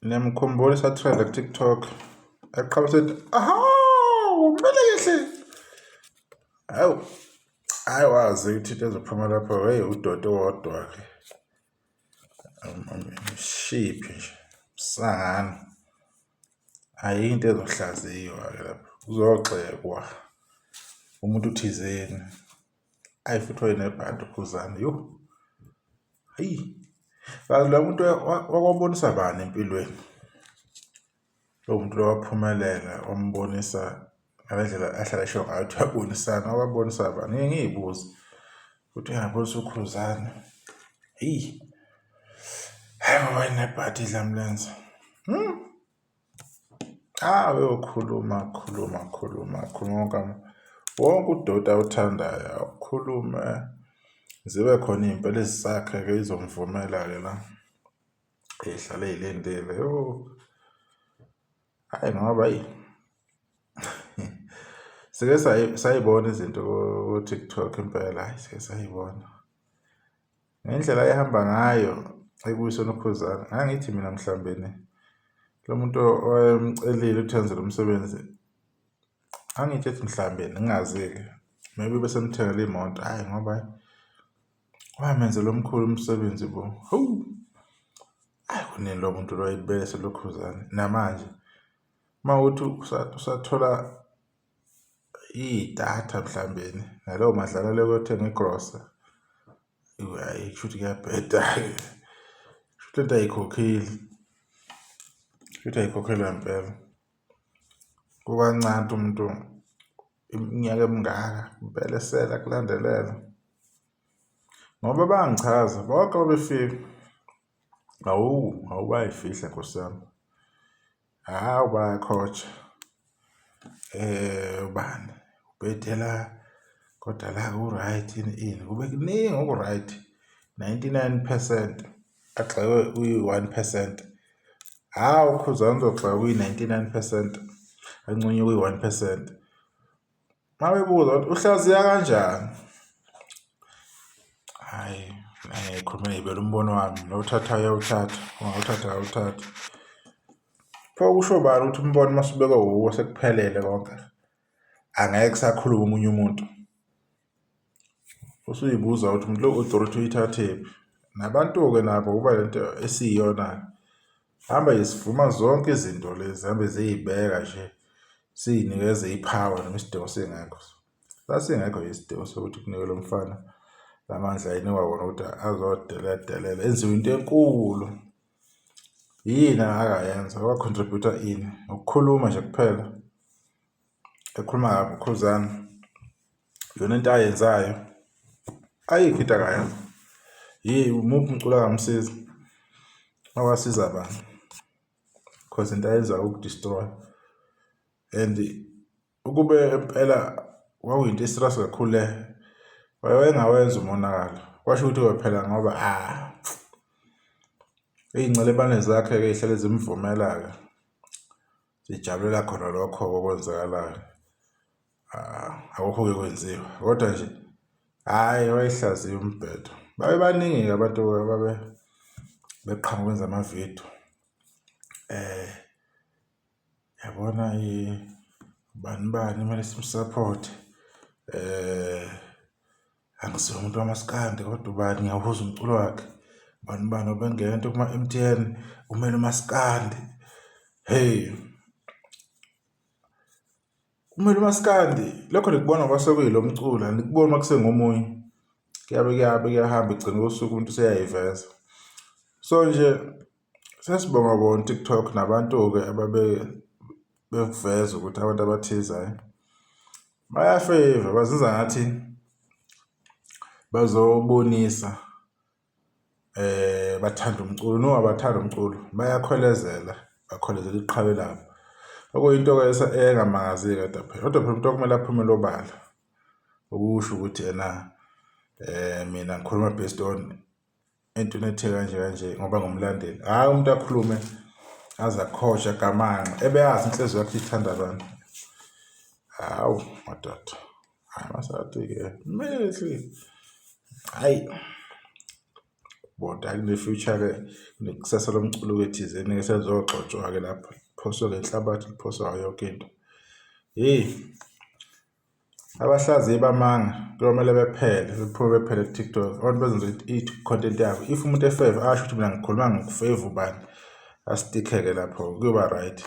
Niyamkhumbula isatrenda ku-TikTok aqhamuka sethi ahawu kumele kehle. Hawu, hhayi wazi ukuthi into ezophuma lapho hheyi udoti owodwa-ke. Mshiphi nje, msangano. Ayikho into ezohlaziywa-ke lapho, kuzogxekwa umuntu thizeni. Ayi futhi wayenebhadi uKhuzani yoh. Hayi. Kazi lo muntu wakwabonisa bani empilweni? Lo muntu lo waphumelela wambonisa ngale ndlela ahlala esho ngayo ukuthi uyabonisana, wababonisa bani? Ngike ngiy'buze ukuthi engabonisa uKhuzani. Hheyi. Hhayi ngoba inebhadi idlamlenze. Hmm. Ah, uyokhuluma khuluma khuluma khuluma wonke wonke udoti awuthandayo awukhulume zibe khona iy'mpela ezisakhe-ke izomvumela-ke la ey'hlale ey'lindile yo hhayi ngoba eyi sike sayibona izinto ku-TikTok impela hhayi sike sayibona. Ngendlela ayehamba ngayo ekubuyiseni uKhuzani, ngangithi mina mhlawumbe lo muntu owayemcelile ukuthi enze lo msebenzi, ngangithi ethi mhlawumbe ngingazi-ke maybe besemthengele imoto, hhayi ngoba wamenzela omkhulu umsebenzi bo, hawu! Hhayi kunini lo muntu lo ayibelesela uKhuzani namanje uma kuwukuthi usathola idatha mhlawumbeni nalowo madlala le kuyothenga igrosa hhayi kushuthi kuyabheda-ke kushuthi lento ayikhokheli kushuthi ayikhokhelwa ngempela kukancane umuntu iminyaka emingaka kubelesela kulandelela ngoba bangichaza bonke babefika awu awu bayifihla nkosi yami. Hawu bayakhotha ubani ubhedela kodwa la ku-right ini ini kube kuningi oku-right 99% agxekwe kwi-1%. Hhawu uKhuzani uzogxekwa kwi-99% anconywe kwi-1%. Uma bebuza ukuthi uhlaziya kanjani? Hhayi, ngikhulume ngibele umbono wami lo othathayo uyawuthatha, ongawuthathi akawuthathi. Pho kusho bani ukuthi umbono uma usubekwe wuwe sekuphelele konke, angeke kusakhuluma omunye umuntu. Usuyibuza ukuthi umuntu lo authority uyithathephi? Nabantu-ke nabo kuba lento esiyiyona-ke. Hamba sivuma zonke izinto lezi hambe ziyibeka nje siyinikeze i-power noma isidingo singekho. Sasingekho nje isidingo sokuthi kunikwe lo mfana la mandla ayenikwa wona ukuthi azodeledelela enziwe into enkulu. Yini angakayenza wa-contribute-a ini? Ukukhuluma nje kuphela. Ekhuluma kabi uKhuzani. Yona into ayenzayo ayikho into akayenza. Yimuphi umculo angamsiza? Wawasiza bani? Cause into ayenzayo uku-destroy and ukube impela kwakuyinto e-serious kakhulu le wayengawenza umonakalo. Kwasho ukuthi phela ngoba ah iy'ncelebane zakhe-ke y'hlale zimvumela-ke. Sijabulela khona lokho-ke okwenzakalayo. Akukho-ke kwenziwa kodwa nje hhayi wayehlaziya umbhedo. Babe baningi-ke abantu ababe beqhamuka benza amavidiyo. Yabona ubani bani kumele simsaphothe. Angisiye umuntu wamaskandi kodwa ubani ngiyawuzwa umculo wakhe. Ubani bani ubengena kuma-M_T_N umele umaskandi. Hheyi, kumele umaskandi lokho nikubona ngoba sekuyilo mculo anikuboni uma kusengomunye. Kuyabe kuyabe kuyahamba ekugcineni kosuku umuntu useyayiveza. So nje sesibonga bona u-TikTok nabantu-ke ababe bekuveza ukuthi abantu abathize hhayi bayafeva bazenza ngathi bazobonisa bathanda umculo. No, abathandi umculo bayakhwelezela, bakhwelezela iqhawe labo. Okuyinto-ke engamangazi kodwa phela, kodwa phela umuntu okumele aphumele obala ukusho ukuthi ena mina ngikhuluma based on entweni ethe kanje kanje ngoba ngumlandeli. Hhayi umuntu akhulume aze akhoshe agamanxe ebe yazi inhliziyo yakhe ithanda bani. Hawu madoda, hhayi masathi-ke immediately hhayi. Bona kune-future-ke kunekusasa lomculo-ke thizeni-ke selizogxotshwa-ke lapho liphoswe ngenhlabathi liphoswa yonke into. Hheyi, abahlaziyi bamanga kuyomele bephele bephume bephele ku-TikTok abantu bazenze i-content yabo. If umuntu efeva asho ukuthi mina ngikhuluma ngokufeva ubani, astikhe-ke lapho kuyoba right.